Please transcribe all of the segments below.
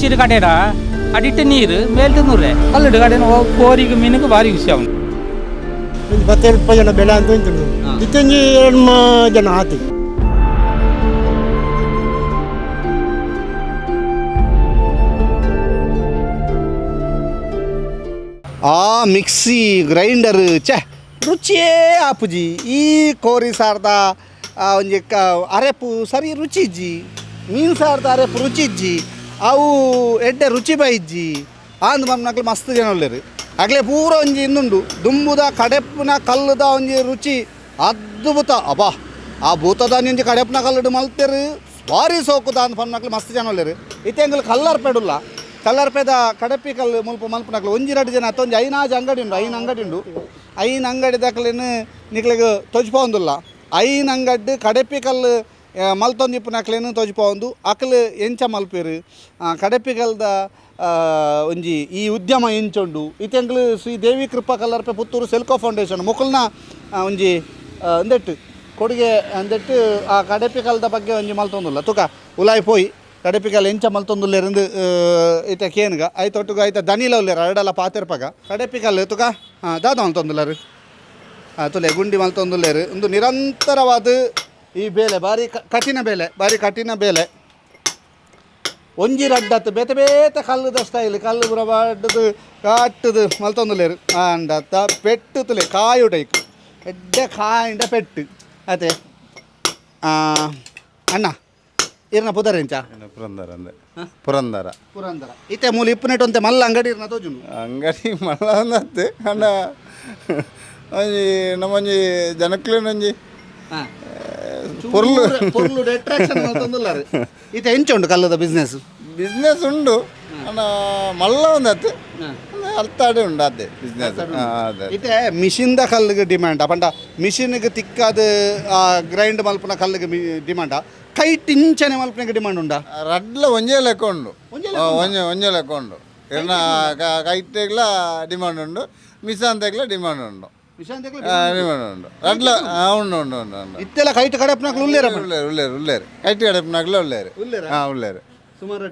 Mixed ಕಡೆಡ ಅಡಿಟ್ಟು ನೀರು ಮೇಲ್ದು ನೂರೆ ಕಲ್ಲುಡು ಕಡೆ ಕೋರಿಗೆ ಮೀನುಗೆ ಭಾರಿ ಖುಷಿ ಅವನು. ಒಂದು ಪತ್ತೆಲ್ಪ ಜನ ಬೆಳೆ ಅಂತ ಉಂಟು. ಇತ್ತೊಂಜಿ ಎಣ್ಮ ಜನ ಆತಿ. ಆ ಮಿಕ್ಸಿ ಗ್ರೈಂಡರ್ ಛೆ ರುಚಿಯೇ ಆಪುಜಿ. ಈ ಕೋರಿ ಸಾರ್ದ ಆ ಒಂಜಿ ಕ ಅರೆಪು ಸರಿ ರುಚಿ ಇಜ್ಜಿ, ಮೀನು ಸಾರ್ದ ಅರೆಪು ರುಚಿ ಇಜ್ಜಿ, ಅವು ಎಡ್ಡೆ ರುಚಿ ಬೈಜ್ಜಿ ಆಂದ್ ಮಮ್ಮನಕ್ಲು ಮಸ್ತ್ ಜನ ಉಲ್ಲೆರ್. ಅಗ್ಲೆ ಪೂರ ಒಂಜಿ ಇಂದುಂಡು ದುಂಬುದ ಕಡೆಪ್ಪುನ ಕಲ್ಲುದ ಒಂಜಿ ರುಚಿ ಅದ್ಭುತ. ಅಬ್ಬಾ, ಆ ಭೂತದ ಒಂಜಿ ಕಡೆಪ್ಪುನ ಕಲ್ಲುಡು ಮಲ್ತೆರು ಭಾರಿ ಸೋಕುದ ಅಂದ್ ಪನ್ನಕ್ಲು ಮಸ್ತ್ ಜನ ಉಲ್ಲೆರ್. ಇತ್ತೆ ಎಂಕುಲು ಕಲ್ಲರ್ಪೆಡುಲ್ಲ ಕಲ್ಲರ್ಪೆದ ಕಡಪಿ ಕಲ್ಲು ಮುಲ್ಪ ಮಲ್ಪನಕ್ಲು ಒಂಜಿ ರಡ್ಡು ಜನ ಅತ್ತ ಒಂಜಿ ಐನಾಜ್ ಅಂಗಡಿ ಉಂಡು, ಐನ್ ಅಂಗಡಿ ಉಂಡು. ಐನ್ ಅಂಗಡಿ ದಕ್ಲೆನ್ ನಿಕ್ಲೆಗ್ ತೊಜ್ಪೊಂದುಲ್ಲ. ಐನ್ ಅಂಗಡ್ಡು ಕಡೆಪಿ ಕಲ್ಲು ಮಲ್ತೊಂದಿಪ್ಪುನಕ್ಲೆನ್ ತೊಜ್ಪೊಂದು ಅಕ್ಲು ಎಂಚ ಮಲ್ಪೆರು, ಕಡೆಪಿ ಕಲ್ದ ಒಂಜಿ ಈ ಉದ್ಯಮ ಎಂಚುಂಡು. ಇತ್ತೆ ಎಂಕ್ಲು ಶ್ರೀ ದೇವಿ ಕೃಪಾ ಕಲ್ಲರ್ಪೆ ಪುತ್ತೂರು ಸೆಲ್ಕೋ ಫೌಂಡೇಶನ್ ಮೊಕಲ್ನ ಒಂಜಿ ಅಂದೆಟ್ಟು ಕೊಡುಗೆ ಅಂದೆಟ್ಟು ಆ ಕಡೆಪಿ ಕಲ್ದ ಬಗ್ಗೆ ಒಂಜಿ ಮಲ್ತೊಂದುಲ್ಲ. ತುಕ ಉಲಾಯ್ ಪೋಯಿ ಕಡೆಪಿಕಲ್ ಎಂಚ ಮಲ್ತೊಂದುಲ್ಲೆರಂದು ಇತ್ತೆ ಕೇನ್ಗ ಐತೊಟ್ಟುಗ ಐತ ದನಿಲ ಉಲ್ಲೆರ್ ಅರಡಲ ಪಾತೆರ್ಪಗ ಕಡೆಪಿಕಲ್ ತುಕ ಹಾಂ ದಾದ ಮಲ್ತೊಂದುಲ್ಲೆರ್. ಹಾಂ ತುಲೆ ಗುಂಡಿ ಮಲ್ತೊಂದುಲ್ಲೆರ್. ಉಂದು ನಿರಂತರವಾದ ಈ ಬೇಲೆ ಭಾರಿ ಕಠಿಣ ಬೇಲೆ, ಭಾರಿ ಕಠಿಣ ಬೇಲೆ. ಒಂಜಿ ರಡ್ಡತ್ತು ಬೇತೆ ಬೇತೆ ಕಲ್ಲುದ ಸ್ಟೈಲ್ ಕಲ್ಲು ಪೂರ ಬಾಡ್ದು ಕಾಟ್ಟುದು ಮಲ್ತೊಂದುಲ್ಲೆರ್. ಆಂಡತ್ತ ಪೆಟ್ಟು ತುಲೆ ಕಾಯುಡೈಕ್ ಎಡ್ಡೆ ಕಾಯಿಂಡ ಪೆಟ್ಟು ಅತೆ. ಅಣ್ಣ ಇರ್ನ ಪುದರೆಂಚ? ಪುರಂದರ ಅಂದೆ, ಪುರಂದರ. ಪುರಂದರ. ಇತ್ತೆ ಮೂಲು ಇಪ್ಪುನೆಟ್ ಒಂತೆ ಮಲ್ಲ ಅಂಗಡಿ ಇರ್ನ ತೋಜುಂಡು. ಅಂಗಡಿ ಮಲ್ಲ ಒಂದತ್ತು ಅಣ್ಣ. ಒಂಜಿ ನಮ್ಮೊಂಜಿ ಜನಕ್ಲೆನ ಒಂಜಿ ಪೊರ್ಲು ಪೊರ್ಲು ಅಟ್ರಾಕ್ಷನ್ ಮಲ್ತೊಂದುಲ್ಲಾರ್. ಇತ್ತೆ ಎಂಚ ಉಂಡು ಕಲ್ಲದ ಬಿಸ್ನೆಸ್? ಬಿಸ್ನೆಸ್ ಉಂಡು ಅಣ್ಣ, ಮಲ್ಲ ಒಂದತ್ತು ಅಲ್ತಾಡೆ ಉಂಡು ಅದೇ ಬಿಸ್ನೆಸ್ ಅದೇ. ಇತ್ತೆ ಮಿಷಿನ್ದ ಕಲ್ಲಿಗೆ ಡಿಮ್ಯಾಂಡ್ ಪಂಡ ಮಿಷಿನ್ಗೆ ತಿಕ್ಕಾದ ಗ್ರೈಂಡ್ ಮಲ್ಪುನ ಕಲ್ಲಿಗೆ ಡಿಮ್ಯಾಂಡ, ಕೈಟ್ ಇಂಚನೆ ಮಲ್ಪುನಗೆ ಡಿಮ್ಯಾಂಡ್ ಉಂಡಾ? ರಡ್ಲ ಒಂಜೇ ಲೆಕ್ಕ ಉಂಡು. ಒಂಜೆ ಒಂಜೇ ಲೆಕ್ಕ ಉಂಡು. ಇರ್ನ ಕೈಟೆಗ್ಲ ಡಿಮಾಂಡ್ ಉಂಡು, ಮಿಸಾಂತೆಗ್ಲ ಡಿಮಾಂಡ್ ಉಂಡು. ಡಿಮಾಂಡ್ ಉಂಡು ರಡ್ಲ. ಉಂಡು ಉಂಡು ಉಂಡು ಉಂಡು. ಇತ್ತೆಲ್ಲ ಕೈಟ್ ಕಡೆಪನಕ್ಲು ಉಲ್ಲೇರ? ಉಲ್ಲೇರು ಉಲ್ಲೇರು ಉಲ್ಲೇರು, ಕೈಟ್ ಕಡೆಪನಕ್ಲ ಉಲ್ಲೇರು. ಹಾಂ ಉಲ್ಲೇರು. ಸುಮಾರು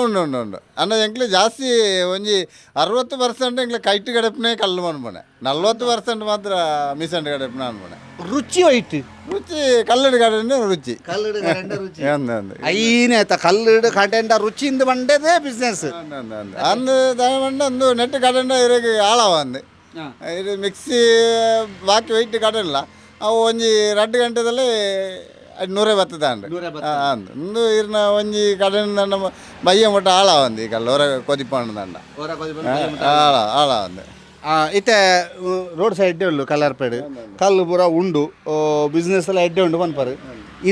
ಉಂಡು ಉಂಡು ಉಂಡು ಅಣ್ಣ. ಎಂಕ್ಲೆ ಜಾಸ್ತಿ ಒಂಜಿ 60% ಎಂಕ್ಲೆ ಕೈಟ್ ಕಡೆಪನೆ ಕಲ್ಲು ಮನ್ಪುನೆ, 40% ಮಾತ್ರ ಮಿಸಂಡ್ ಕಡೆಪನ ಅನ್ಪುನೆ. ರುಚಿ ಒಯ್ಟ್? ರುಚಿ ಕಲ್ಲಡಿ ಕಡೆನೇ ರುಚಿ. ಕಲ್ಲುಡು ರುಚಿ. ಅಂದ ಅಂದ. ಐನೇ ಆಯ್ತಾ ಕಲ್ಲುಡು ಕಡೆಂಡ ರುಚಿಯಿಂದ ಬಂಡದೇ ಬಿಸ್ನೆಸ್. ಅಂದ ಅಂದ ಅಂದ ಅಂದು ದಾಯ ಅಂದು ನೆಟ್ ಕಡೆಂಡ ಇರಗೆ ಆಳವ ಅಂದು. ಇದು ಮಿಕ್ಸಿ ಬಾಕಿ ವೆಯ್ಟ್ ಕಡೆಲ್ಲ ಅವು ಒಂಜಿ 2 ಗಂಟೆದಲ್ಲಿ ನೂರೇ ಬತ್ತದ ಅಂದು. ಅಂದು ಇಂದು ಇರ್ನ ಒಂಜಿ ಕಡೆಂಡ ಬಯ್ಯ ಮಟ್ಟ ಆಳವ ಅಂದು. ಈಗ ಹೊರ ಕೊದಿಪಂಡು ದಂಡ ಆಳ ಆಳ ಅಂದು. ಇತ್ತೆ ರೋಡ್ ಸೈಡ್ ಉಂಡು ಕಲ್ಲರ್ಪೇಡು ಕಲ್ಲು ಪೂರ ಉಂಡು, ಬಿಸ್ನೆಸ್ ಎಲ್ಲ ಎಡ್ಡೆ ಉಂಡು ಪನ್ಪರು.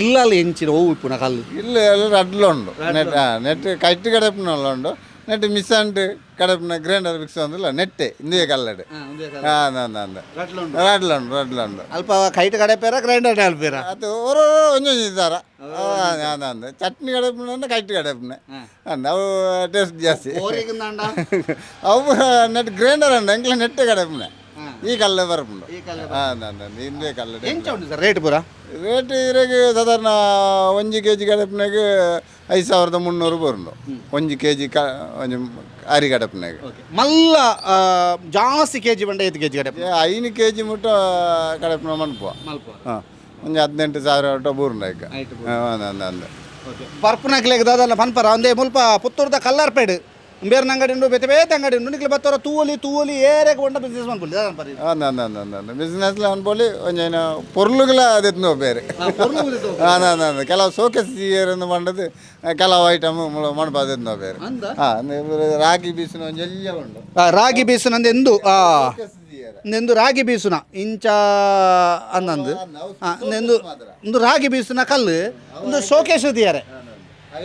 ಇಲ್ಲಲ್ಲಿ ಎಂಚಿನ ಓವು ಇಪ್ಪುನ ಕಲ್ಲು? ಇಲ್ಲ ಎಲ್ಲ ರಡ್ಲ ಉಂಡು. ನೆಟ್ ನೆಟ್ ಕೈಟ್ ಕಡೆಪುನಲ್ಲ ಉಂಡು, ನೆಟ್ ಮಿಸಂಟ್ ಕಡೆಪುನ ಗ್ರೈಂಡರ್ ಮಿಕ್ಸ್ ಅಂದಿಲ್ಲ ನೆಟ್ಟೆ ಇಂದೇ ಕಲ್ಲಡು. ಹಾಂ ಅಂದ ಅಂದ ರಡ್ಲ ಉಂಡು ರಡ್ಲ ಉಂಡು. ಅಲ್ಪ ಕೈಟ್ ಕಡೆಪೇರ ಗ್ರೈಂಡರ್ ಅಲ್ಪೇರ? ಅದು ಓರೋ ಒಂಜೊಂಜಿ ಇದ್ದಾರ ಅಂದ ಅಂದ. ಚಟ್ನಿ ಕಡೆಪುನ ಕೈಟ್ ಕಡೆಪುನ ಅಂದ ಅವು ಟೇಸ್ಟ್ ಜಾಸ್ತಿ. ಅವು ನೆಟ್ ಗ್ರೈಂಡರ್ ಉಂಡು, ಎಂಕ್ಲ ನೆಟ್ಟೆ ಕಡೆಪುನ ಈ ಕಲ್ಲು ಬರ್ಪುಂಡು. ಹಾಂ ಅಂದ ಇಂದೇ ಕಲ್ಲು. ಎಂಚ ಉಂಡು ಸರ್ ರೇಟ್ ಪೂರ? ರೇಟ್ ಇರೆಗ್ ಸಾಧಾರಣ ಒಂಜಿ ಕೆ ಜಿ ಕಡಪನಾಗ 5300 ಬರುಂಡು ಒಂಜಿ ಕೆ ಜಿ ಕ ಒಂಜಿ ಅರಿ ಕಡಪನಾಗ. ಮಲ್ಲ ಜಾಸ್ತಿ ಕೆ ಜಿ ಬಂಡ ಐದು ಕೆ ಜಿ ಕಡೆಪ? 5 ಕೆ ಜಿ ಮುಟ್ಟ ಕಡಪನ ಮನ್ಪುವ. ಹಾಂ ಒಂಜಿ 18,000 ಒಟ್ಟ ಬೂರುಂಡು ಐಕ. ಅಂದ ಅಂದ ಅಂದ. ಪರ್ಪುನಕ್ಲೆಗ್ ದಾದಲ್ಲ ಪನ್ಪರ? ಒಂದೇ ಮುಲ್ಪ ಪುತ್ತೂರ್ದ ಕಲ್ಲರ್ಪೇಡು ಬೇರೆ ಅಂಗಡಿ ಉಂಡು, ಬೇತೆ ಬೇತೆ ಅಂಗಡಿ ಉಂಡು. ನಿಕ್ಲೆ ಬತ್ತೋರ ತೂವಲಿ ತೂವಲಿ ಏರೆಗ್ ಒಂಡ ಬಿಸ್ನೆಸ್ ಮನ್ಪುಲಿ ದಾದ ಪನ್ಪರ್? ಅಂದ ಅಂದ ಅಂದ ಅಂದ ಅಂದ. ಬಿಸ್ನೆಸ್ಲ ಅನ್ಪೊಲಿ ಒಂಜಿ ಏನ ಪೊರ್ಲುಗ್ಲ ದೆತ್ನೋ ಬೇರೆ. ಅಂದ ಅಂದ ಅಂದ. ಕೆಲವು ಸೋಕೆಸ್ ಏರನ್ನು ಮಂಡದು ಕೆಲವು ಐಟಮ್ ಮಣಪ ದೆತ್ನೋ ಬೇರೆ. ಹಾಂ ರಾಗಿ ಬೀಸುನ ಒಂಜಿ ಎಲ್ಯ ಉಂಡು. ರಾಗಿ ಬೀಸುನ ಅಂದ್ ಎಂದು ನೆಂದು ರಾಗಿ ಬೀಸುನ ಇಂಚ ಅಂದಂದು ನೆಂದು ಒಂದು ರಾಗಿ ಬೀಸುನ ಕಲ್ಲು ಒಂದು ಶೋಕೇಶ್ ದಿಯಾರೆ.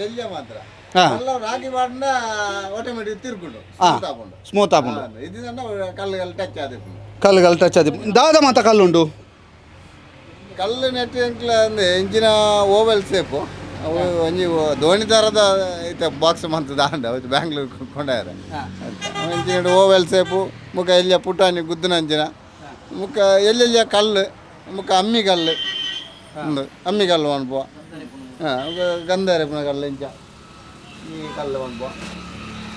ಎಲ್ಯ ಮಾತ್ರ ರಾಗಿ ಮಾಡಿನ ಆಟೋಮೆಟಿಕ್ ತಿರ್ಗುಂಡು ಸ್ಮೂತ್ ಆಪುಂಡು. ಸ್ಮೂತ್ ಆಪುಂಡು. ಇದು ಕಲ್ಲು ಕಲ್ಲು ಟಚ್ ಆದಿಪ್ಪುಂಡು. ಕಲ್ಲು ಕಲ್ಲು ಟಚ್ ಆದಿಪ್ಪುಂಡು. ದಾದ ಮಾತ ಕಲ್ಲುಂಡು? ಕಲ್ಲು ನೆಟ್ ಎಂಕ್ಲ ಅಂದೆ ಇಂಚಿನ ಓವೆಲ್ ಸೇಪು ಅವು ಒಂಜಿ ದೋಣಿ ಥರದ ಇತ್ತೆ ಬಾಕ್ಸ್ ಮಂತ್ ದಾಂಡ ಅವು ಬ್ಯಾಂಗ್ಳೂರ್ ಕೊಂಡಾರ. ಇಂಚಿನ ಓವೆಲ್ ಸೇಪು ಮುಖ ಎಲ್ಲಿಯ ಪುಟಾಣಿ ಗುದ್ದಿನಂಚಿನ ಮುಖ ಎಲ್ಲೆಲ್ಲಿಯ ಕಲ್ಲು ಮುಖ ಅಮ್ಮಿ ಕಲ್ಲು ಉಂದು ಅಮ್ಮಿ ಕಲ್ಲು ಮನ್ಪುವ. ಹಾಂ ಗಂಧರೆ ಪುನ ಕಲ್ಲು ಇಂಚ ಈ ಕಲ್ಲು ಮನ್ಪುವ.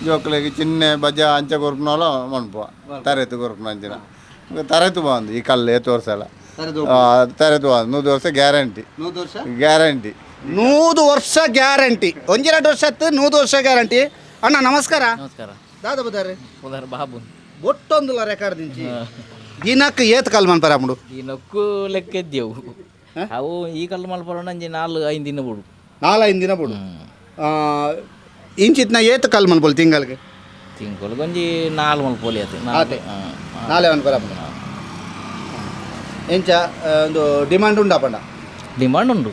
ಜೋಕ್ಲೆಗ್ ಚಿನ್ನೆ ಬಜ ಅಂಚ ಕೊರ್ಪುನವಲ ಮನ್ಪುವ ತರೆತು ಕೊರ್ಪುನ ಅಂಚಿನ ತರೆತು ಬಾಂದು ಈ ಕಲ್ಲು ಏತ್ ವರ್ಷ ಅಲ್ಲ ತರೆತು ಬಾಂದು 100 ವರ್ಷ ಗ್ಯಾರಂಟಿ. 100 ವರ್ಷ ಗ್ಯಾರಂಟಿ. 100 ವರ್ಷ ಗ್ಯಾರಂಟಿ. ಒಂಜೆರಡು ವರ್ಷ ಆತು 100 ವರ್ಷ ಗ್ಯಾರಂಟಿ. ಅಣ್ಣ ನಮಸ್ಕಾರ. ನಮಸ್ಕಾರ. ದಾದ ಬದಾರೆ ಪುದರ್ ಬಾಬು. ಬೊಟ್ಟೊಂದುಲ ರೆಕಾರ್ಡ್ ದಿಂಚಿ ದಿನಕ್ಕೆ ಏತ್ ಕಲ್ ಮನ್ಪರ ಅಮ್ಮಡು? ದಿನಕ್ಕೂ ಲೆಕ್ಕ ಇದ್ದೆವು ಅವು. ಈ ಕಲ್ಲು ಮಲ್ಪರ ಅಂಜಿ 4-5 ದಿನ ಬಿಡು. 4-5 ದಿನ ಬಿಡು. ಇಂಚಿತ್ನ ಏತ್ ಕಲ್ ಮನ್ಪೋಲ್ ತಿಂಗಳಿಗೆ? ತಿಂಗಳಿಗೆ ಒಂಜಿ 4 ಮಲ್ಪೋಲಿ ಆತು. ಆತೆ. ನಾಲೆ ಮನ್ಪರ ಅಮ್ಮಡು. ಎಂಚ ಒಂದು ಡಿಮಾಂಡ್ ಉಂಡಾ ಪಂಡ? ಡಿಮಾಂಡ್ ಉಂಡು.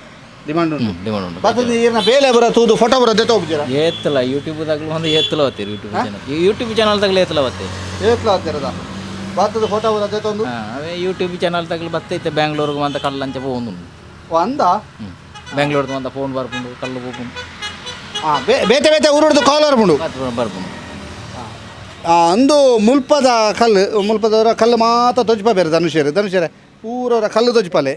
ಡಿಮಾಂಡ್ ಉಂಟು. ಡಿಮಾಂಡ್ ಉಂಟು. ಬತ್ತದ ಈರ್ನ ಬೇಲೆ ಬರ ತೂದು ಫೋಟೋ ಬರ ದೆತ್ತೋ ಹೋಗ್ತೀರಾ? ಏತ್ತಲ ಯೂಟ್ಯೂಬ್ ದಾಗಲು ಒಂದು ಏತ್ತಲ ಬತ್ತೀರಿ. YouTube channel, YouTube channel ತಗಲು ಏತ್ತಲ ಬತ್ತೀರಿ. ಏತ್ಲ ಹತ್ತಿರದ ಬತ್ತದ ಫೋಟೋ ಬರ ದೆತ್ತೊಂದು. ಅವೇ ಯೂಟ್ಯೂಬ್ ಚಾನಲ್ ತಗಲು ಬತ್ತೈತೆ. ಬ್ಯಾಂಗ್ಳೂರ್ಗೆ ಅಂತ ಕಲ್ಲಂಚ ಪೋವೊಂದುಂಡು. ಅಂದ ಬೆಂಗಳೂರ್ದು ಅಂತ ಫೋನ್ ಬರ್ಪುಂಡು, ಕಲ್ಲು ಪೋಪುಂಡು. ಬೇತೆ ಬೇತೆ ಊರುಡ್ದು ಕಾಲ್ ಬರ್ಪುಂಡು. ಬರ್ಪುಂಡು. ಅಂದು ಮುಲ್ಪದ ಕಲ್ಲು, ಮುಲ್ಪದವರ ಕಲ್ಲು ಮಾತ್ರ ತೊಜ್ಪ ಬೇರೆ. ಧನುಷೇರು ಧನುಷೇರೆ ಊರವರ ಕಲ್ಲು ತೊಜ್ಪಲೆ.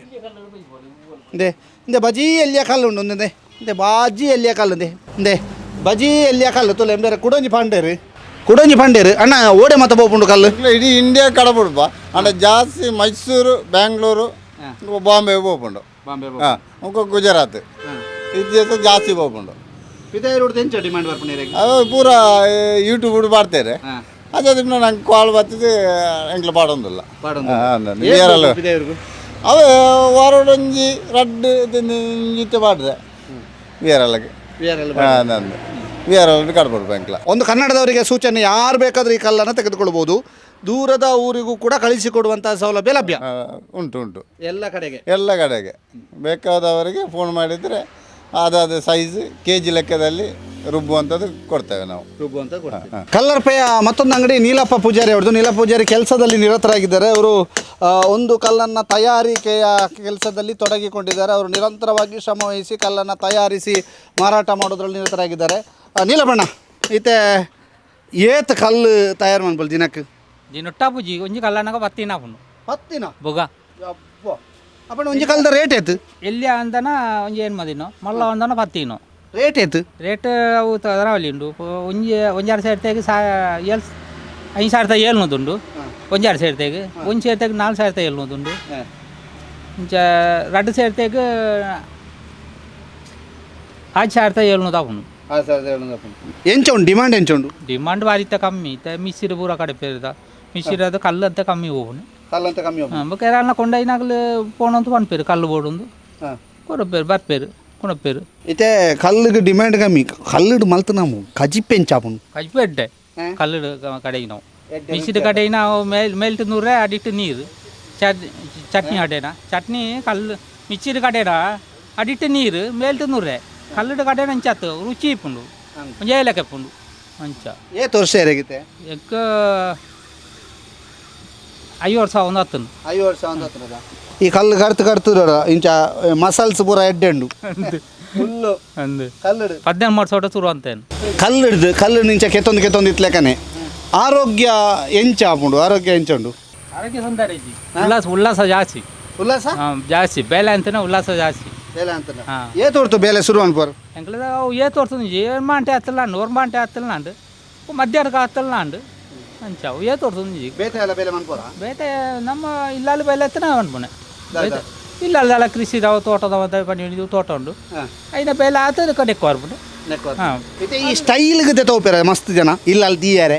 ಇಂದೆ ಇಂದೆ ಬಜಿ ಎಲ್ಲಿಯ ಕಲ್ಲು ಉಂಡು. ಒಂದೇ ಇಂದೆ ಬಾಜಿ ಎಲ್ಲಿಯ ಕಲ್ಲು ಇಂದೆ ಇಂದೆ ಬಜಿ ಎಲ್ಲಿಯ ಕಲ್ಲು ತುಲೆ ಬೇರೆ. ಕುಡೊಂಜಿ ಪಾಂಡೇರು, ಕುಡೊಂಜಿ ಪಾಂಡೇರು. ಅಣ್ಣ ಓಡೆ ಮತ ಪೋಪುಂಡು ಕಲ್ಲು? ಇಡೀ ಇಂಡಿಯಾ ಕಡಪುಡುಪ ಅಂಡ ಜಾಸ್ತಿ ಮೈಸೂರು, ಬ್ಯಾಂಗ್ಳೂರು, ಬಾಂಬೆ ಪೋಪುಂಡು. ಹಾಂ, ಗುಜರಾತ್ ಇದು ಜಾಸ್ತಿ ಪೋಪುಂಡು. ಎಂಚ ಡಿಮಾಂಡ್ ಬರ್ಪುಂಡು? ಅದು ಪೂರ ಯೂಟ್ಯೂಬ್ ಪಾಡ್ತೇವೆ. ಅದೇ ನಂಗೆ ಕಾಲ್ ಬರ್ತದೆ, ಎಂಕ್ಲ ಪಾಡೊಂದಿಲ್ಲ. ಅವು ವಾರೊಡೊಂಜಿ ರಡ್ಡ್ ಇಂಚಿತ್ತೆ ಪಾಡ್ರೆ ವೀರಲ್ಲಗೆ. ನಂದು ವೀರಲ್ಲ ಕಡ್ಬಡ್ಬ ಎಂಕ್ಲ. ಒಂದು ಕನ್ನಡದವರಿಗೆ ಸೂಚನೆ, ಯಾರು ಬೇಕಾದರೂ ಈ ಕಲ್ಲನ್ನು ತೆಗೆದುಕೊಳ್ಬೋದು. ದೂರದ ಊರಿಗೂ ಕೂಡ ಕಳಿಸಿಕೊಡುವಂತಹ ಸೌಲಭ್ಯ ಲಭ್ಯ ಉಂಟು. ಉಂಟು ಎಲ್ಲ ಕಡೆಗೆ. ಎಲ್ಲ ಕಡೆಗೆ ಬೇಕಾದವರಿಗೆ ಫೋನ್ ಮಾಡಿದರೆ ಅದಾದ size K G ಲೆಕ್ಕದಲ್ಲಿ ರುಬ್ಬುವಂಥದ್ದು ಕೊಡ್ತೇವೆ ನಾವು. ರುಬ್ಬುವಂತ. ಕಲ್ಲರ್ಪೆಯ ಮತ್ತೊಂದು ಅಂಗಡಿ ನೀಲಪ್ಪ ಪೂಜಾರಿ ಅವ್ರದ್ದು. ನೀಲಪ್ಪ ಪೂಜಾರಿ ಕೆಲಸದಲ್ಲಿ ನಿರತರಾಗಿದ್ದಾರೆ. ಅವರು ಒಂದು ಕಲ್ಲನ್ನು ತಯಾರಿಕೆಯ ಕೆಲಸದಲ್ಲಿ ತೊಡಗಿಕೊಂಡಿದ್ದಾರೆ. ಅವರು ನಿರಂತರವಾಗಿ ಶ್ರಮವಹಿಸಿ ಕಲ್ಲನ್ನು ತಯಾರಿಸಿ ಮಾರಾಟ ಮಾಡೋದ್ರಲ್ಲಿ ನಿರತರಾಗಿದ್ದಾರೆ. ನೀಲಪ್ಪಣ್ಣ, ಈತೆ ಏತ್ ಕಲ್ಲು ತಯಾರು ಮಾಡ್ಬೋದು ದಿನಕ್ಕೆ? ದಿನೊಟ್ಟ ಪೂಜಿ ಒಂಜಿ ಕಲ್ಲನಾಗ ಪತ್ತಿನ ಆಪುಂಡು. ಪತ್ತಿನ ಬೊಗ ಅಪ್ಪಣ್ಣ ಒಂಜಿ ಕಲ್ಲದ ರೇಟ್ ಏತು? ಎಲ್ಲಿ ಅಂದನ ಒಂಜಿ ಏನು ಮದಿನೋ ಮಲ್ಲ ಒಂದನ ಪತ್ತಿನೋ. ರೇಟ್ ಏತು? ರೇಟ್ ಅವು ತರಾವಳಿ ಉಂಡು. ಒಂಜಿ ಒಂಜಾರು ಸೇರ್ತೆಗೆ ಸಾ ಏಳು 5700 ಉಂಡು. ಒಂಜಾರು ಸೇರ್ತೆಗೆ, ಒಂದು ಸೇರ್ತೆಗೆ 4700 ಉಂಡು. ಇಂಚ ರಡ್ಡು ಸೇರ್ತೆಗೆ 6700 ಆಪುಂಡು. ಎಂಚ ಉಂಡು ಡಿಮಾಂಡ್? ಎಂಚ ಉಂಡು? ಡಿಮಾಂಡ್ ಬಾರಿ ಇತ್ತ ಕಮ್ಮಿ ಇತ್ತ. ಮಿಕ್ಸಿಡ್ ಪೂರ ಕಡೆ ಪೇರ್ದ ಮಿಕ್ಸಿಡ್ ಅದು ಕಲ್ಲು ಅಂತ ಕಮ್ಮಿ ಹೋಗುನು. ಕಲ್ಲಂತ ಕಮ್ಮಿ. ಬೊಕ ಏರಾಲ್ನ ಕೊಂಡೈನಾಗಲು ಪೋಣಂತ ಪನ್ಪೇರು ಕಲ್ಲು ಬೋಡುಂದು ಕೊಡಪೇರು ಬರ್ಪೇರು ಕೊಡಪೇರು. ಇತ್ತೆ ಕಲ್ಲಿಗೆ ಡಿಮ್ಯಾಂಡ್ ಕಮ್ಮಿ. ಕಲ್ಲುಡು ಮಲ್ತು ನಾವು ಕಜಿಪ್ಪೆ ಎಂಚಾಪುಂಡು? ಕಜಿಪು ಎಡ್ಡೆ ಕಲ್ಲುಡು ಕಡೆಗೆ. ನಾವು ಮಿಕ್ಸಿಡ್ ಕಡೆಗೆ ನಾವು ಮೇಲ್ ಮೇಲ್ಟ್ ನೂರೆ ಅಡಿಟ್ಟು ನೀರು ಚಟ್ನಿ ಅಡೇನ ಚಟ್ನಿ. ಕಲ್ಲು ಮಿಕ್ಸಿಡ್ ಕಡೆಡ ಅಡಿಟ್ಟು ನೀರು ಮೇಲ್ಟ್ ನೂರೆ. ಕಲ್ಲುಡು ಕಡೆನ ಅಂಚಾತು ರುಚಿ ಇಪ್ಪುಂಡು, ಒಂಜಿ ಏಲಕ್ಕ ಇಪ್ಪುಂಡು ಅಂಚ. ಏತ್ ವರ್ಷ ಏರಾಗಿತ್ತೆ? ಎಕ್ಕ 5 ವರ್ಷ ಒಂದು ಹತ್ತನು. 5 ವರ್ಷ ಒಂದು ಹತ್ತದ. ಈ ಕಲ್ಲು ಕರ್ತು ಕರ್ತು ಇಂಚ ಮಸಲ್ಸ್ ಪೂರ ಎಡ್ಡೆ ಉಂಡು ಫುಲ್ಲು. ಅಂದು ಕಲ್ಲುಡು 18 ವರ್ಷ ಶುರು ಅಂತೇನು. ಕಲ್ಲಿಡ್ದು ಕಲ್ಲು ಇಂಚ ಕೆತ್ತೊಂದು ಕೆತ್ತೊಂದು ಇತ್ಲೆಕನೆ ಆರೋಗ್ಯ ಎಂಚ ಆಪುಂಡು? ಆರೋಗ್ಯ ಎಂಚ ಉಂಡು? ಆರೋಗ್ಯ ತೊಂದರೆ ಇಜ್ಜಿ. ಉಲ್ಲಾಸ ಉಲ್ಲಾಸ ಜಾಸ್ತಿ. ಉಲ್ಲಾಸ ಜಾಸ್ತಿ ಬೇಲೆ ಅಂತನೇ ಉಲ್ಲಾಸ ಜಾಸ್ತಿ. ಬೇಲೆ ಅಂತ ಏತ್ ಹೊರ್ತು ಬೇಲೆ ಶುರು ಅನ್ಪೋರು? ಎಂಕ್ಲದ ಅವು ಏತ್ ಹೊರ್ತು ಏಳು ಮಾಂಟೆ ಹತ್ತಲಾಂಡು, ಒಂದು ಮಾಂಟೆ ಹತ್ತಲಾಂಡು, ಮಧ್ಯಾಹ್ನಕ್ಕೆ ಹತ್ತಲಾಂಡು ಅಂಚ ಅವು ಏತ್ ಹೊರ್ತು. ಬೇತೆ ಎಲ್ಲ ಬೇಲೆ ಮನ್ಪೋರ? ಬೇತೆ ನಮ್ಮ ಇಲ್ಲಾಲು ಬೇಲೆ ಎತ್ತನ ಅನ್ಪುಣೆ. ಇಲ್ಲ ಕೃಷಿ ದಾವ ತೋಟದವ ಪನಿ ತೋಟ ಉಂಡು. ಐನ ಬೇಲೆ ಆತದ ಕಡೆ ಬರ್ಪುಂಡು. ಈ ಸ್ಟೈಲ್ಗೆ ತೋಪೆರ ಮಸ್ತ್ ಜನ ಇಲ್ಲ ಅಲ್ಲಿ ದೀಯಾರೆ.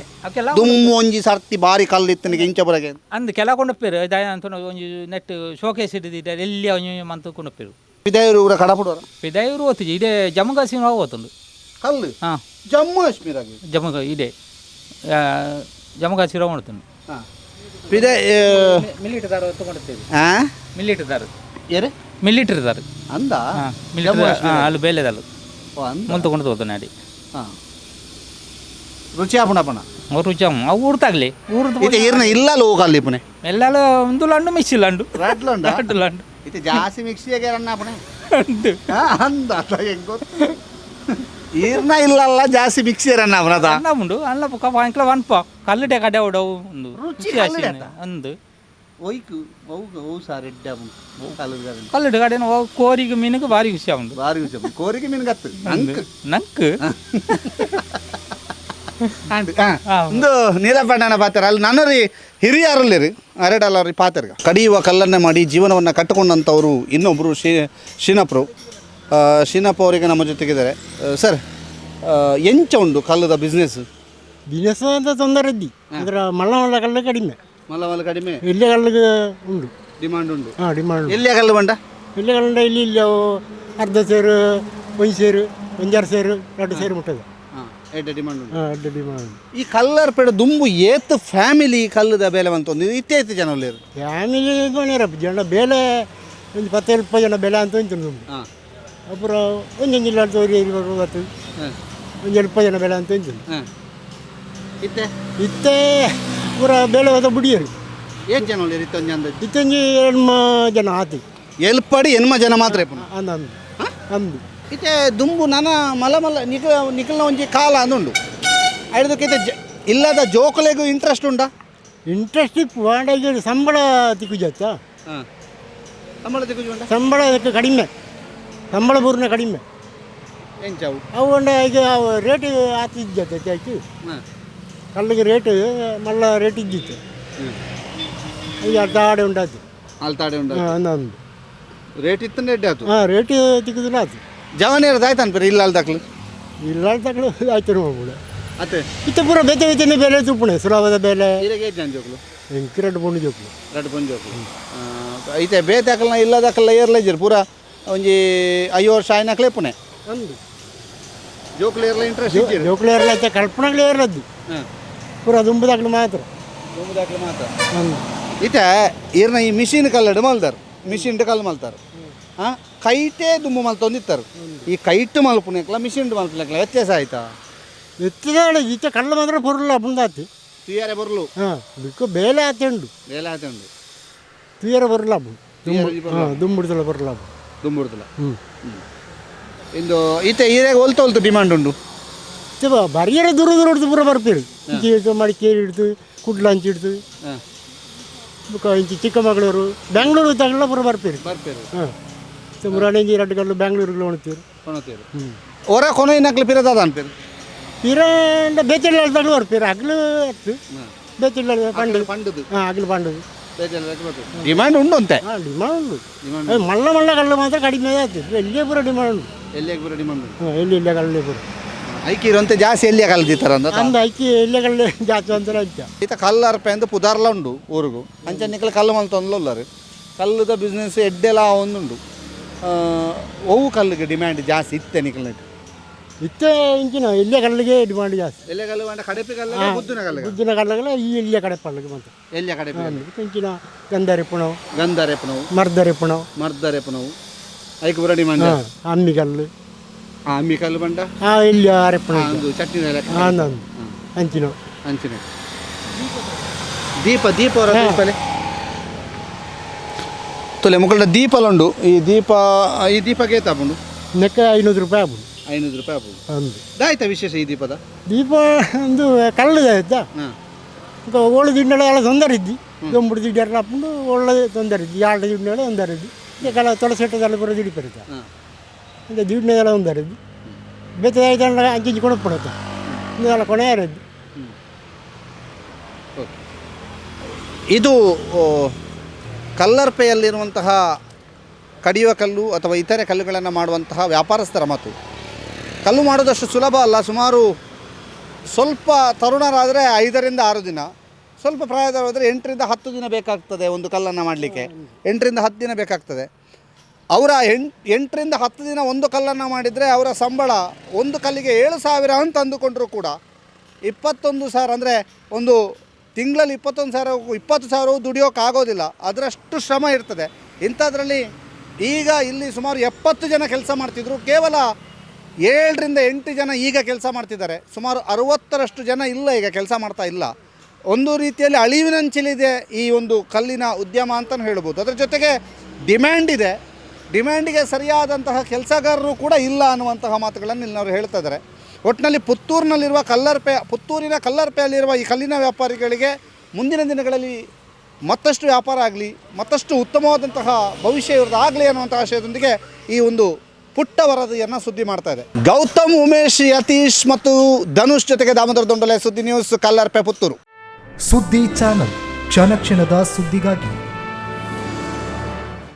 ದುಮ್ಮು ಒಂಜಿ ಸರ್ತಿ ಬಾರಿ ಕಲ್ಲು ಇತ್ತನಿಗೆ ಇಂಚ ಬರಗೆ. ಅಂದ್ ಕೆಲ ಕೊಂಡಪ್ಪೇರು ಅಂತ ಒಂಜಿ ನೆಟ್ ಶೋಕೇಸ್ ಹಿಡಿದಿದ್ದಾರೆ ಎಲ್ಲಿ ಒಂಜಿ ಮಂತ್ ಕೊಂಡಪ್ಪೇರು. ಪಿದಾಯೂರು ಊರ ಕಡಪುಡೋರ? ಪಿದಾಯೂರು ಓತಿಜಿ ಇದೇ ಜಮ್ಮು ಕಾಶ್ಮೀರ ಓತುಂಡು ಕಲ್ಲು. ಹಾಂ ಜಮ್ಮು ಕಾಶ್ಮೀರ? ಜಮ್ಮು ಇದೆ ಜಮ್ಮು ಕಾಶ್ಮೀರ ಉಂಟು. ಪಿದೆ ಮಿಲಿಟರಿ ದಾರ ತಗೊಂಡಿರ್ತೀವಿ. ಹಾಂ ಮಿಲಿಟರಿ ದಾರ. ಏರೆ ಮಿಲಿಟರಿ ದಾರ ಅಂದ? ಹಾಂ ಮಿಲಿಟರಿ ಅಲ್ಲಿ ಬೇಲೆದಲ್ಲ ಮುಂದೆ ತಗೊಂಡು ಹೋದ ನಾಡಿ. ಹಾಂ ರುಚಿ ಆಪುಂಡು ಅಪ್ಪಣ? ರುಚಿ ಅವು ಊರ್ತಾಗ್ಲಿ ಊರ್ದು. ಇತ್ತೆ ಈರ್ನ ಇಲ್ಲ ಲೋಕಲ್ಲಿ ಪುಣೆ? ಎಲ್ಲಾಲ ಒಂದು ಲಂಡು ಮಿಕ್ಸಿ ಲಂಡು. ರಡ್ಲುಂಡ? ರಡ್ಡು ಲಂಡು. ಇತ್ತೆ ಜಾಸ್ತಿ ಮಿಕ್ಸಿಯಾಗೆ ರನ್ನ ಪುಣೆ ಅಂದ ಗೊತ್ತು. ಈರ್ನ ಇಲ್ಲಲ್ಲ ಜಾಸ್ತಿ ಮಿಕ್ಸಿ ರನ್ನ ಅವನದ. ಅನ್ನ ಉಂಡು ಅಲ್ಲ ಎಂಕ್ಲ ವನ್ಪ ಕಲ್ಲುಡೆ ಕಡೆ ಉಡವು ಒಂದು ರುಚಿ ಅಂದು ಒಯ್ಕು ಅವು ಅವು ಸಾರ್ ಎಡ್ಡೆ ಕಲ್ಲುಡು. ಕಲ್ಲುಡು ಕಡೆ ಕೋರಿಗೆ ಮೀನುಗೆ ಭಾರಿ ಖುಷಿ ಉಂಡು. ಭಾರಿ ಖುಷಿ ಕೋರಿಗೆ ಮೀನು ಗತ್ತು ನಂಕ್ ನಂಕ್. ಒಂದು ನೀಲಪ್ಪಣ್ಣನ ಪಾತ್ರ ಅಲ್ಲಿ ನನ್ನರಿ ಹಿರಿಯರಲ್ಲಿ ಅರೆಡಲ್ಲವ್ರಿ ಪಾತ್ರಗ ಕಡಿಯುವ ಕಲ್ಲನ್ನೇ ಮಾಡಿ ಜೀವನವನ್ನು ಕಟ್ಟಿಕೊಂಡಂಥವರು ಇನ್ನೊಬ್ಬರು ಶೀನಪ್ಪರು. ಶೀನಪ್ಪ ಅವರಿಗೆ ನಮ್ಮ ಜೊತೆಗಿದ್ದಾರೆ. ಸರ್, ಎಂಚ ಉಂಡು ಕಲ್ಲದ ಬಿಸ್ನೆಸ್? ಬಿಸ್ನೆಸ್ ಅಂತ ತೊಂದರೆ ಇದ್ದಿ, ಅದರ ಮಲ್ಲ ಮಲ್ಲ ಕಲ್ಲು ಕಡಿಮೆ. ಮಲ್ಲ ಮಲ್ಲ ಕಡಿಮೆ, ಇಲ್ಲೇ ಕಲ್ಲಿಗೆ ಉಂಡು ಡಿಮಾಂಡ್ ಉಂಡು. ಹಾಂ, ಡಿಮಾಂಡ್. ಎಲ್ಲಿಯ ಕಲ್ಲು ಬಂಡ? ಇಲ್ಲೇ ಕಲ್ಲುಂಡ ಇಲ್ಲಿ ಇಲ್ಲಿ ಅವು ಅರ್ಧ ಸೇರು, ಒಂದು ಸೇರು, ಒಂಜಾರು ಸೇರು, ಎರಡು ಸೇರು ಮುಟ್ಟದ. ಎಡ್ಡೆ ಡಿಮಾಂಡ್ ಉಂಡು. ಹಾಂ, ಅಡ್ಡ ಡಿಮಾಂಡ್. ಈ ಕಲ್ಲರ್ ಪೇಡ ದುಂಬು ಏತ್ ಫ್ಯಾಮಿಲಿ ಕಲ್ಲದ ಬೇಲೆ ಬಂತು, ಇತ್ತೇತ್ ಜನ ಉಲ್ಲೇರು? ಫ್ಯಾಮಿಲಿ ಜನ ಬೇಲೆ ಒಂದು 10 20 ಜನ ಬೆಲೆ ಅಂತ ಉಂಟು ದುಂಬು. ಅಪುರ ಒಂಜೊಂಜಿ ಇಲ್ಲ ತೋರಿ ಬತ್ತು ಒಂಜಿ 20 ಜನ ಬೆಲೆ ಅಂತ ಉಂಟು. ಇತ್ತೆ ಇತ್ತೆ ಪೂರ ಬೇಲೆ ಹೋದ ಬುಡಿಯರು. ಏತ್ ಜನ ಉಲ್ಲೇರು ಇತ್ತೆ ಒಂಜಿ ಅಂದಾಜು? ಇತ್ತೊಂಜಿ ಎಣ್ಮ ಜನ ಆತಿ. ಎಲ್ಪಡಿ ಎನ್ಮ ಜನ ಮಾತ್ರ ಇಪ್ಪುನು? ಅಂದ ಅಂದು ಅಂದು. ಇತ್ತೆ ದುಂಬು ನನ ಮಲ ಮಲ್ಲ ನಿಕಲ್ನ ಒಂಜಿ ಕಾಲ ಅಂದುಂಡು ಐದಕ್ಕೆ ಇತ್ತೆ ಇಲ್ಲದ ಜೋಕುಲೆಗು ಇಂಟ್ರೆಸ್ಟ್ ಉಂಡಾ? ಇಂಟ್ರೆಸ್ಟ್ ಇಪ್ಪು ಆಂಡ ಈಗ ಸಂಬಳ ತಿಕ್ಕುಜತ್ತ. ಸಂಬಳ ತಿಕ್ಕುಜಿ ಉಂಡಾ? ಸಂಬಳ ಅದಕ್ಕೆ ಕಡಿಮೆ, ಸಂಬಳ ಪೂರ್ಣ ಕಡಿಮೆ. ಎಂಚವು? ಅವು ಉಂಡ ಈಗ ಅವು ರೇಟ್ ಆತಿ ಇಜ್ಜತ್ತ ಆಯ್ತು. ಕಲ್ಲಿಗೆ ರೇಟ್ ಮಲ್ಲ ರೇಟ್ ಇದ್ದಿತ್ತು, ಈಗ ಅರ್ಧ ಆಡೆ ಉಂಡಾತು. ಅಲ್ತಾಡೆ ಉಂಡ. ಹಾಂ, ಅಂದು ರೇಟ್ ಇತ್ತು, ರೇಟ್ ಆಯ್ತು. ಹಾಂ, ರೇಟ್ ತಿಕ್ಕುದಿಲ್ಲ ಆತು. ಜವನೇರ್ದು ಆಯ್ತು ಅನ್ಪೇರು ಇಲ್ಲ ಅಲ್ದಾಕ್ಲು? ಇಲ್ಲ ತಗಳು ಆಯ್ತು ನೋಡ್ಬಿಡು. ಅತ್ತೆ ಇತ್ತ ಪೂರ ಬೇತೆ ಬೇತೆನೆ ಬೇಲೆ ತೂಪುಣೆ ಸುಲಭದ ಬೇಲೆ. ಇರೆಗೆ ಏತ್ ಜನ ಜೋಕುಲು? ಎಂಕ್ ರಡ್ಡ್ ಪೊಣ್ಣು ಜೋಕುಲು. ರಡ್ಡ್ ಪೊಣ್ಣು ಜೋಕುಲು. ಐತೆ ಬೇತೆ ಅಕಲ್ನ ಇಲ್ಲದಕಲ್ಲ ಏರ್ಲ ಇಜ್ಜೆರ್ ಪೂರ ಒಂಜಿ 5 ವರ್ಷ ಆಯ್ನಕ್ಲೆ ಪುಣೆ. ಅಂದು ಜೋಕುಲು ಏರ್ಲ ಇಂಟ್ರೆಸ್ಟ್ ಇಜ್ಜೆರ್? ಜೋಕುಲು ಏರ್ಲ ಐತೆ, ಕಲ್ಪನಾಗ್ಲು ಏರ್ಲದ್ದು ಪೂರ ದುಂಬುದಾಕ್ಲು ಮಾತ್ರ. ದುಂಬುದಾಕ್ಲು ಮಾತ್ರ. ಅಂದು. ಇತ್ತೆ ಈರ್ನ ಈ ಮಿಷಿನ್ ಕಲ್ಲಡು ಮಲ್ದಾರ್, ಮಿಷಿನ್ ಕಲ್ಲು ಮಲ್ತಾರ್, ಕೈಟೇ ದುಂಬು ಮಲ್ತೊಂದಿತ್ತಾರೆ. ಈ ಕೈಟ್ ಮಲ್ಪುನಕ್ಲ ಮಿಷಿನ್ ಮಲ್ಪುನಕ್ಲ ವ್ಯತ್ಯಾಸ ಆಯ್ತಾ? ಎತ್ತದಾಳೆ ಇತ್ತೆ ಕಲ್ಲು ಮಾತ್ರ ಪೊರ್ಲು ಪುಂದಾತಿ. ತುಯ್ಯಾರೆ ಬೊರ್ಲು. ಹಾಂ, ಬಿಕ್ಕು ಬೇಲೆ ಆತೆ ಉಂಡು. ಬೇಲೆ ಆತೆ ಉಂಡು. ತುಯ್ಯಾರೆ ಬೊರ್ಲು ಆಪುಂಡು. ಹಾಂ, ದುಂಬುಡ್ದಲ ಬೊರ್ಲು ಆಪುಂಡು. ದುಂಬುಡ್ದಲ. ಇಂದು ಇತ್ತೆ ಈರೆಗ್ ಒಲ್ತು ಒಲ್ತು ಡಿಮಾಂಡ್ ಉಂಡು? ಇತ್ತೆ ಬರಿಯರೆ ದೂರ ದೂರ ಹಿಡ್ದು ಪೂರ ಬರ್ಪೇರು. ಇಂಚಿ ಹಿಡ್ದು ಮಡಿಕೇರಿ ಹಿಡ್ದು ಕುಡ್ಲಂಚಿ ಹಿಡ್ದು ಬೊಕ್ಕ ಇಂಚಿ ಚಿಕ್ಕಮಗಳೂರು ಬೆಂಗಳೂರು ತಗಲ ಪೂರ ಬರ್ಪೇರು. ಬರ್ಪೇರು. ಹಾಂ, ಮುರಾಣಿ ರಡ್ಡು ಕಲ್ಲು ಬೆಂಗಳೂರಿಗೆ ಒಣತೀರು. ಕೊಣತೀರು. ಒರ ಕೊನೊಯಿನಕ್ಲು ಪಿರದಾದ ಅನ್ಪೇರು? ಪಿರಂಡ ಬೇತಿಲ್ಲ ತಗಲು ಬರ್ಪೇರು, ಹಗ್ಲು ಅತ್ತು ಬೇತಿಲ್ಲ ಪಂಡು. ಪಂಡುದು. ಹಾಂ, ಹಗ್ಲು ಪಂಡುದು. ಡಿಮಾಂಡ್ ಉಂಡು ಅಂತೆ. ಹಾಂ, ಡಿಮಾಂಡ್ ಉಂಡು. ಮಲ್ಲ ಮಲ್ಲ ಕಲ್ಲು ಮಾತ್ರ ಕಡಿಮೆ ಆಯ್ತು, ಎಲ್ಲಿಯೇ ಪೂರ ಡಿಮಾಂಡ್ ಉಂಡು. ಎಲ್ಲಿಯ ಪೂರ ಡಿಮಾಂಡ್ ಉಂಡು. ಹಾಂ, ಎಲ್ಲಿ ಇಲ್ಲ ಕಲ್ಲೇ ಪೂರ. ಐಕಿ ಇರುವಂತೆ ಜಾಸ್ತಿ ಎಲ್ಲಿಯ ಕಲ್ದಿತ್ತಾರ ಅಂದ? ಅಂದ ಐಕಿ ಎಲ್ಲಿಯ ಕಲ್ಲು ಜಾಸ್ತಿ ಅಂತಾರೆ ಅಂಚ. ಈತ ಕಲ್ಲು ಅರ್ಪೆ ಅಂದ್ ಪುದಾರ್ಲ ಉಂಡು ಊರುಗು. ಅಂಚ ನಿಕಲ್ ಕಲ್ಲು ಮಲ್ತೊಂದ್ಲ ಉಲ್ಲಾರು. ಕಲ್ಲುದ ಬಿಸ್ನೆಸ್ ಎಡ್ಡೆಲ ಒಂದುಂಡು. ಒವು ಕಲ್ಲಿಗೆ ಡಿಮ್ಯಾಂಡ್ ಜಾಸ್ತಿ ಇತ್ತೆ ನಿಕಲ್ನೆಟ್? ಇತ್ತೆ ಇಂಚಿನ ಎಲ್ಲಿಯ ಕಲ್ಲಿಗೆ ಡಿಮಾಂಡ್ ಜಾಸ್ತಿ. ಎಲ್ಲಿಯ ಕಲ್ಲು ಪಂಡ ಕಡೆಪಿ ಕಲ್ಲು, ಬುದ್ಧನ ಕಲ್ಲು? ಬುದ್ಧನ ಕಲ್ಲುಗಳ ಈ ಎಲ್ಲಿಯ ಕಡೆಪಲ್ಲಿಗೆ ಬಂತು. ಎಲ್ಲಿಯ ಕಡೆಪಿ ಕಲ್ಲು? ಇಂಚಿನ ಗಂಧರೆಪ್ಪಣವು. ಗಂಧರೆಪ್ಪಣವು. ಮರ್ದರೆಪ್ಪಣವು. ಮರ್ದರೆಪ್ಪಣವು ಐಕ್ ಪೂರ ಡಿಮಾಂಡ್ ಜಾಸ್ತಿ. ಅಮ್ಮಿ ಕಲ್ಲು. ಅಮ್ಮಿ ಕಲ್ಲು ಪಂಡ? ಹಾಂ, ಎಲ್ಲಿ ಅರೆಪ್ಪಣ. ಒಂದು ಚಟ್ನಿ ಲೆಕ್ಕ. ಹಾಂ, ಅಂಚಿನ. ಅಂಚಿನ. ದೀಪ, ದೀಪ ಅವರ ದೀಪಲೆ ತುಲೆ ಮುಕ್ಕಳ ದೀಪಲ ಉಂಡು. ಈ ದೀಪ, ಈ ದೀಪಕ್ಕೆ ಏತ್ ಆಪುಂಡು? ನೆಕ್ಕ 500 ರೂಪಾಯಿ ಆಪುಂಡು. 500 ರೂಪಾಯಿ ಆಪುಂಡು. ಅಂದು. ದಾಯ್ತ ವಿಶೇಷ ಈ ದೀಪದ? ದೀಪ ಒಂದು ಕಲ್ಲು ಆಯ್ತಾ? ಓಳು ದಿಂಡಲ ಎಲ್ಲ ತೊಂದರೆ ಇದ್ದಿ, ದೊಂಬುಡು ದಿಡ್ಡಾರ ಆಪುಂಡು, ಒಳ್ಳೆ ತೊಂದರೆ ಇದ್ದಿ, ಯಾಳ್ದ ದಿಂಡಲ ತೊಂದರೆ ಇದ್ದಿ. ಈ ಕಲ ತುಳಸಿ ಪೂರ ದಿಡಿಪರಿತ ಇಂದ ದಿಂಡಲ ತೊಂದರೆ ಇದ್ದಿ. ಬೇತೆ ಆಯ್ತು ಅಂಚಿಂಚಿ ಕೊಣಪುಣತ್ತ ಇಂದೆಲ್ಲ ಕೊನೆ ಇದ್ದು. ಇದು ಕಲ್ಲರ್ಪೆಯಲ್ಲಿರುವಂತಹ ಕಡಿಯುವ ಕಲ್ಲು ಅಥವಾ ಇತರೆ ಕಲ್ಲುಗಳನ್ನು ಮಾಡುವಂತಹ ವ್ಯಾಪಾರಸ್ಥರ ಮಾತು. ಕಲ್ಲು ಮಾಡೋದಷ್ಟು ಸುಲಭ ಅಲ್ಲ. ಸುಮಾರು ಸ್ವಲ್ಪ ತರುಣರಾದರೆ 5 ರಿಂದ 6 ದಿನ, ಸ್ವಲ್ಪ ಪ್ರಾಯದವರಾದರೆ 8 ರಿಂದ 10 ದಿನ ಬೇಕಾಗ್ತದೆ ಒಂದು ಕಲ್ಲನ್ನು ಮಾಡಲಿಕ್ಕೆ. 8 ರಿಂದ 10 ದಿನ ಬೇಕಾಗ್ತದೆ. ಅವರ 8 ರಿಂದ 10 ದಿನ ಒಂದು ಕಲ್ಲನ್ನು ಮಾಡಿದರೆ ಅವರ ಸಂಬಳ ಒಂದು ಕಲ್ಲಿಗೆ 7,000 ಅಂತ ಅಂದುಕೊಂಡರೂ ಕೂಡ 21,000, ಅಂದರೆ ಒಂದು ತಿಂಗಳಲ್ಲಿ 21,000, 20,000 ದುಡಿಯೋಕ್ಕಾಗೋದಿಲ್ಲ, ಅದರಷ್ಟು ಶ್ರಮ ಇರ್ತದೆ. ಇಂಥದ್ರಲ್ಲಿ ಈಗ ಇಲ್ಲಿ ಸುಮಾರು 70 ಜನ ಕೆಲಸ ಮಾಡ್ತಿದ್ರು, ಕೇವಲ 7 ರಿಂದ 8 ಜನ ಈಗ ಕೆಲಸ ಮಾಡ್ತಿದ್ದಾರೆ. ಸುಮಾರು 60ರಷ್ಟು ಜನ ಇಲ್ಲ, ಈಗ ಕೆಲಸ ಮಾಡ್ತಾ ಇಲ್ಲ. ಒಂದು ರೀತಿಯಲ್ಲಿ ಅಳಿವಿನಂಚಿಲಿದೆ ಈ ಒಂದು ಕಲ್ಲಿನ ಉದ್ಯಮ ಅಂತಲೂ ಹೇಳ್ಬೋದು. ಅದರ ಜೊತೆಗೆ ಡಿಮ್ಯಾಂಡ್ ಇದೆ, ಡಿಮ್ಯಾಂಡಿಗೆ ಸರಿಯಾದಂತಹ ಕೆಲಸಗಾರರು ಕೂಡ ಇಲ್ಲ ಅನ್ನುವಂತಹ ಮಾತುಗಳನ್ನು ಇಲ್ಲಿ ಅವರು ಹೇಳ್ತಾ ಇದ್ದಾರೆ. ಒಟ್ಟಿನಲ್ಲಿ ಪುತ್ತೂರಿನಲ್ಲಿರುವ ಕಲ್ಲರ್ಪೆ, ಪುತ್ತೂರಿನ ಕಲ್ಲರ್ಪೆಯಲ್ಲಿರುವ ಈ ಕಲ್ಲಿನ ವ್ಯಾಪಾರಿಗಳಿಗೆ ಮುಂದಿನ ದಿನಗಳಲ್ಲಿ ಮತ್ತಷ್ಟು ವ್ಯಾಪಾರ ಆಗಲಿ, ಮತ್ತಷ್ಟು ಉತ್ತಮವಾದಂತಹ ಭವಿಷ್ಯ ಇವ್ರದ್ದು ಆಗಲಿ ಅನ್ನುವಂಥ ಆಶಯದೊಂದಿಗೆ ಈ ಒಂದು ಪುಟ್ಟ ವರದಿಯನ್ನು ಸುದ್ದಿ ಮಾಡ್ತಾ ಇದೆ. ಗೌತಮ್, ಉಮೇಶ್, ಯತೀಶ್ ಮತ್ತು ಧನುಷ್ ಜೊತೆಗೆ ದಾಮೋದರ ದೊಂಡಲೆ, ಸುದ್ದಿ ನ್ಯೂಸ್, ಕಲ್ಲರ್ಪೆ, ಪುತ್ತೂರು. ಸುದ್ದಿ ಚಾನಲ್, ಕ್ಷಣ ಕ್ಷಣದ ಸುದ್ದಿಗಾಗಿ.